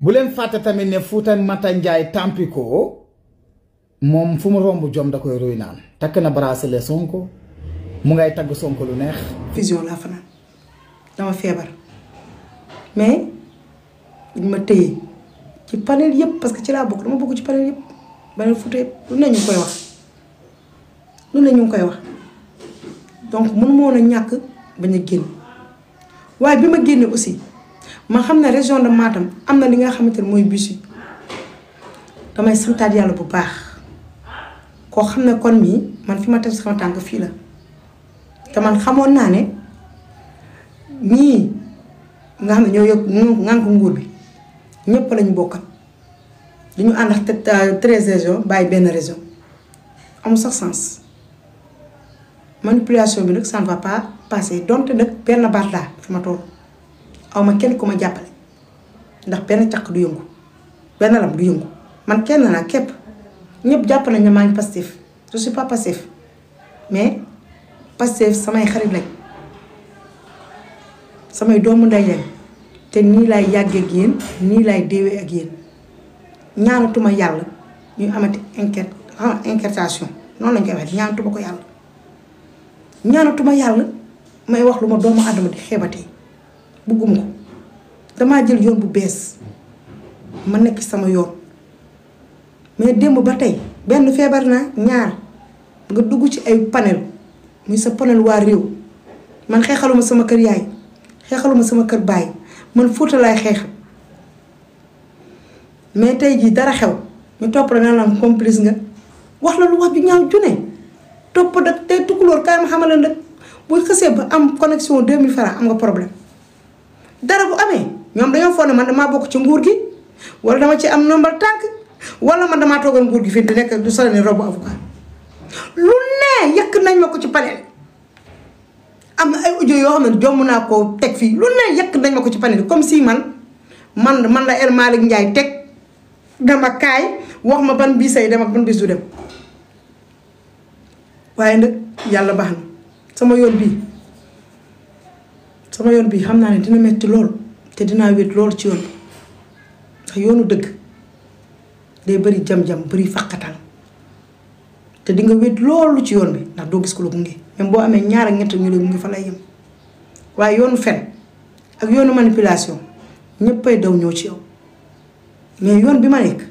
bu leen fàtte tamit ne Fouta Mata Ndiaye Tampico moom fu mu romb jom da koy roy naan takk na bracelet Sonko mu ngay tagg Sonko lu neex. vision laa fanaan dama feebar mais dañ ma téye ci panel yëpp parce que ci laa bokk dama bokk ci panel yëpp panel Fouta yëpp lu ne ñu ngi koy wax lu ne ñu ngi koy wax donc mënu ma woon a ñàkk bañ a génn waaye bi ma génne aussi ma xam ne région de Matam am na li nga xamante ne mooy bus yi damay santaat yàlla bu baax koo xam ne kon mii man fi ma teg sama tànk fii la te man xamoon naa ne ñii nga xam ne ñoo yëg ngànk nguur bi ñëpp lañu bokkal dañu ànd ak 13 régions bàyyi benn région amul sax sens manipulation bi nag ça ne va pas passer donte nag benn baat laa fi ma toll aw ma kenn ku ma jàppale ndax benn caq du yëngu benn lam du yëngu man kenn naa képp ñëpp jàpp nañ ne maa ngi Pastef je suis pas Pastef mais Pastef samay xarit lañ samay doomu ndey lañ te nii laay yàggee ak yéen nii laay deewee ak yéen ñaanatuma yàlla ñuy amati inquiétation noonu lañ koy waxee ñaanatuma ko yàlla ñaanatuma yàlla may wax lu ma doomu adama di xeebatee bugguma ko damaa jël yoon bu bees ma nekk sama yoon mais démb ba tey benn feebar na ñaar nga dugg ci ay panel muy sa panel waa réew man xeexaluma sama kër yaay xeexaluma sama kër baay man Fuuta laay xeexal mais tey jii dara xew ñu topp la naan am complice nga wax la lu wax ju ñaaw june topp dak tey tukulóor kaay ma xamal la bu xësee ba am connexion 2000 francs am nga problème dara bu amee ñoom dañoo foog ne man damaa bokk ci nguur gi wala dama ci am nombal tànk wala man damaa toogal nguur gi fii di nekk du solo ni robu avocat lu ne yëkk nañ ma ko ci panel am na ay audio yoo xam ne jomm naa koo teg fii lu ne yëkk nañ ma ko ci panel comme si man la El Malick Ndiaye teg dama kaay wax ma ban bii say dem ak ban bis du dem waaye nag yàlla baax na sama yoon bii xam naa ne dina metti lool te dinaa wét lool ci yoon bi ndax yoonu dëgg day bari jam-jam bari faqatal te di nga wét loolu ci yoon bi ndax doo gis ko la gunge même boo amee ñaar ak ñett ñu la gunge fa lay yem waaye yoonu fen ak yoonu manipulation ñëppay daw ñëw ci yow mais yoon bi ma nekk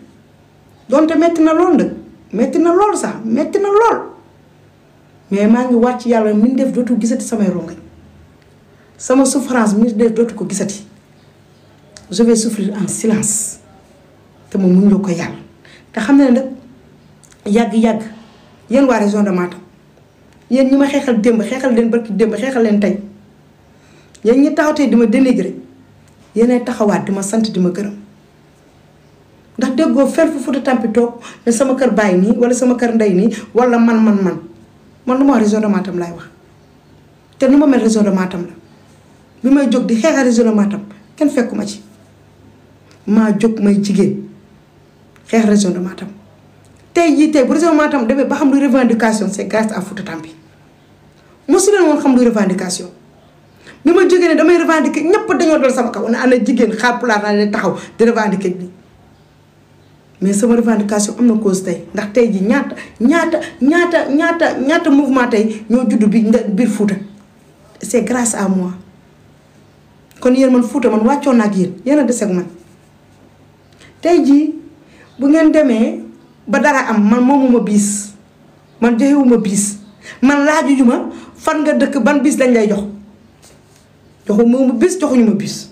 donte metti na lool nag metti na lool sax metti na lool mais maa ngi wàcc yàlla min def dootu gisati samay rongañ sama souffrance min def dootu ko gisati je vais souffrir en silence te ma muñ la ko yàlla te xam ne nag yàgg-yàgg yéen waa région de Matam yéen ñi ma xeexal démb xeexal leen barki démb xeexal leen tey yéen ñi taxaw tey di ma dénigré yéenay taxawaat di ma sant di ma gërëm ndax déggoo fer fu Fouta Tampi toog ne sama kër baay nii wala sama kër ndey nii wala man lu ma wax région de Matam laay wax te nu ma mel région de Matam la bi may jóg di xeexal région de Matam kenn fekkuma ci maa jóg may jigéen xeex région de Matam tey jii tey bu région de Matam demee ba xam luy revendication c'est grâce à Fouta Tampi mosu leen woon xam luy revendication bi ma jógee ne damay revendiquer ñëpp dañoo dal sama kaw ne ana jigéen xaar pulaar naa leen taxaw di revendiquer bi mais sama revendication am na cause tey ndax tey ji ñaata mouvement tey ñoo juddu biir Fouta c'est grâce à moi kon yéen man Fouta man wàccoon naa ak yéen a des ak man tey jii bu ngeen demee ba dara am man moomuma biis man joxewuma biis man laajuñu ma fan nga dëkk ban biis lañ lay jox joxuma biis joxuñu ma biis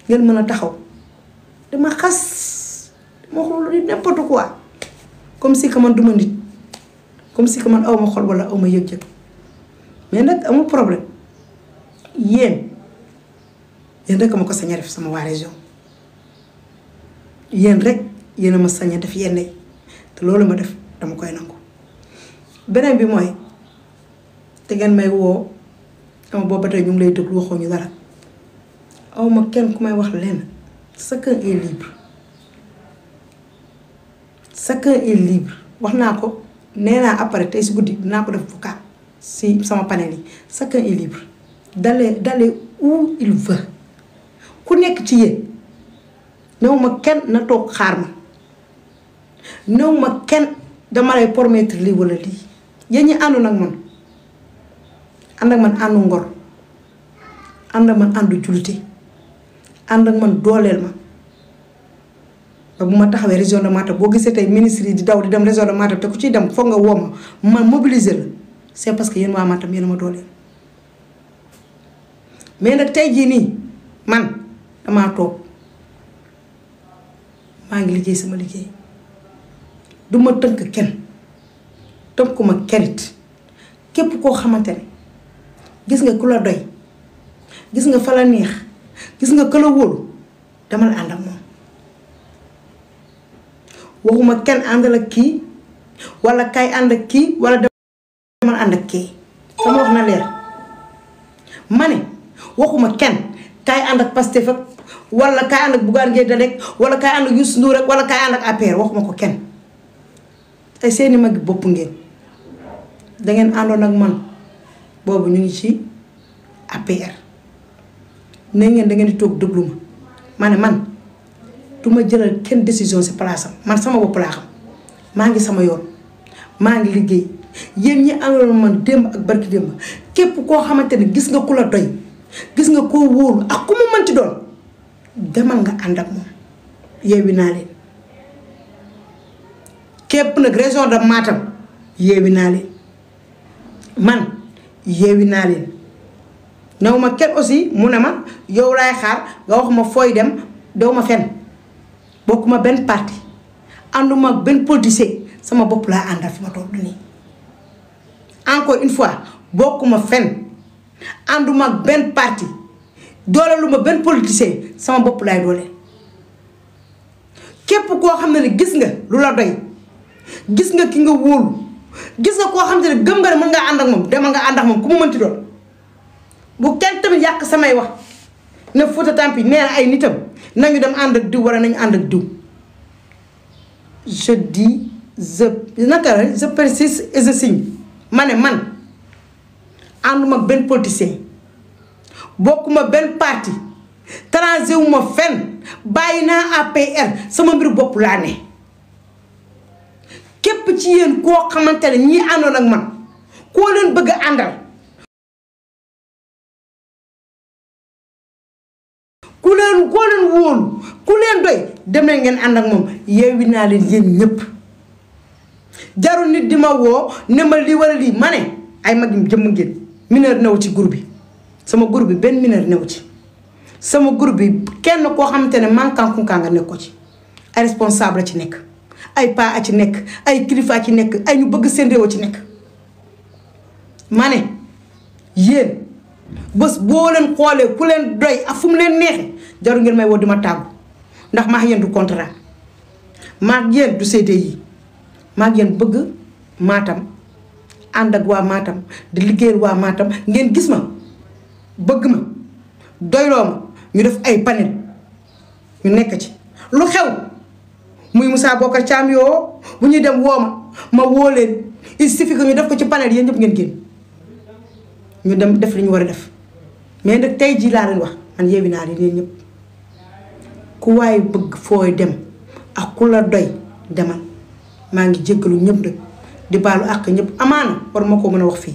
ngeen mën a taxaw dama xas dama wax lu n'importe quoi comme si que man duma nit comme si que man awma xol wala awma yëg-yëg mais nag amul problème yéen rek ma ko sañ a def sama waa région yéen rek yéen a ma sañ a def yenn yi te loolu ma def dama koy nangu beneen bi mooy te ngeen may woo ama booba tey ñu ngi lay déglu waxoo ñu dara awma kenn ku may wax lenn chacun est libre chacun est libre wax naa ko nee naa après tey si guddi dinaa ko def vocal si sama panel yi chacun est libre d'aller où il veut ku nekk ci yéen néew ma kenn na toog xaar ma néew ma kenn dama lay promettre lii wala lii yéen ñi àndoon ak man ànd ak man àndu ngor ànd ak man àndu jullite ànd ak man dooleel ma ba bu ma taxawee région de Matam boo gisee tey ministre yi di daw di dem région de Matam te ku ciy dem foog nga woo ma mobiliser la c'est parce que yéen waa Matam yéen a ma dooleel mais nag tey jii nii man damaa toog maa ngi liggéey sama liggéey du ma tënk kenn tënkuma kenit képp koo xamante ne gis nga ku la doy gis nga fa la neex gis nga ku la wóolu demal ànd ak moom waxuma kenn àndal ak kii wala kay ànd ak kii wala demal ànd ak kii sama wax na leer ma ne waxuma kenn kay ànd ak Pastef ak wala kay ànd ak Bougane Gueye Dany wala kay ànd ak Youssou Ndour rek wala kay ànd ak APR waxuma ko kenn ay seeni mag bopp ngeen dangeen àndoon ak man boobu ñu ngi ci APR ne ngeen dangeen di toog déglu ma ne man du ma jëlal kenn décision ci place am man sama bopp laa xam maa ngi sama yoon maa ngi liggéey yéen ñi àndoon man démb ak barki démb képp koo xamante ne gis nga ku la doy gis nga koo wóolu ak ku mu mënti doon demal nga ànd ak moom yeewi naa leen képp nag région de Matam yeewi naa leen man yeewi naa leen new ma kenn aussi mu ne ma yow laay xaar nga wax ma fooy dem dew ma fenn bokkuma benn parti ànduma ak benn politicien sama bopp laa àndal fi ma toog nii encore une fois bokkuma fenn ànduma ak benn parti dooleluma benn politicien sama bopp laay doole képp koo xam ne gis nga lu la doy gis nga ki nga wóolu gis nga koo xam ne gëm nga ne mën ngaa ànd ak moom demal nga ànd ak moom ku mu mënti doon bu kenn tamit yàq samay wax ne Fouta Tampi nee na ay nitam nañu dem ànd ak diw wala nañu ànd ak diw je dis je persiste et je signe ma ne man ànduma ak benn politicien bokkuma benn parti tranché wu ma fenn bàyyi naa APR sama mbiru bopp laa ne képp ci yéen koo xamante ne ñii àndoon ak man koo leen bëgg a àndal ku leen wóolu ku leen doy dem leen ngeen ànd ak moom yeewi naa leen yéen ñëpp jarul nit di ma woo ne ma lii wala lii ma ne ay mag yi jëmm ngeen mineur newu ci groupe bi sama groupe bi benn mineur newu ci sama groupe bi kenn koo xamante ne mankankunkaa nga nekk ko ci ay responsable ci nekk ay paa a ci nekk ay kilifa ci nekk ay ñu bëgg seen réew ci nekk ma ne yéen bés boo leen xoolee ku leen doy ak fu mu leen neexee jarul ngeen may woo di ma tàggu ndax maa yéen du contrat maa yéen du CDI maa yéen bëgg Matam ànd ak waa Matam di liggéeyal waa Matam ngeen gis ma bëgg ma doyloo ma ñu def ay panel ñu nekk ci lu xew muy Moussa Bocar Thiam yoo bu ñuy dem woo ma woo leen il suffit que ñu def ko ci panel yéen ñëpp ngeen génn ñu dem def li ñu war a def mais nag tey jii laa leen wax man yeewi naa leen yéen ñëpp ku waaye bëgg fooy dem ak ku la doy demal maa ngi jéggalu ñëpp nag di baalu àq ñëpp amaana war ma ko mën a wax fii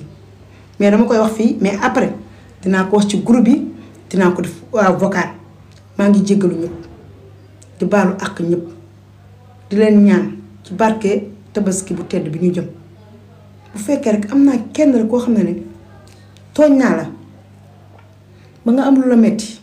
mais dama koy wax fii mais après dinaa ko wax ci groupe yi dinaa ko def vocal maa ngi jéggalu ñëpp di baalu àq ñëpp di leen ñaan ci barke tabaski bu tedd bi ñu jëm bu fekkee rek am naa kenn rek koo xam ne tooñ naa la ba nga am lu la metti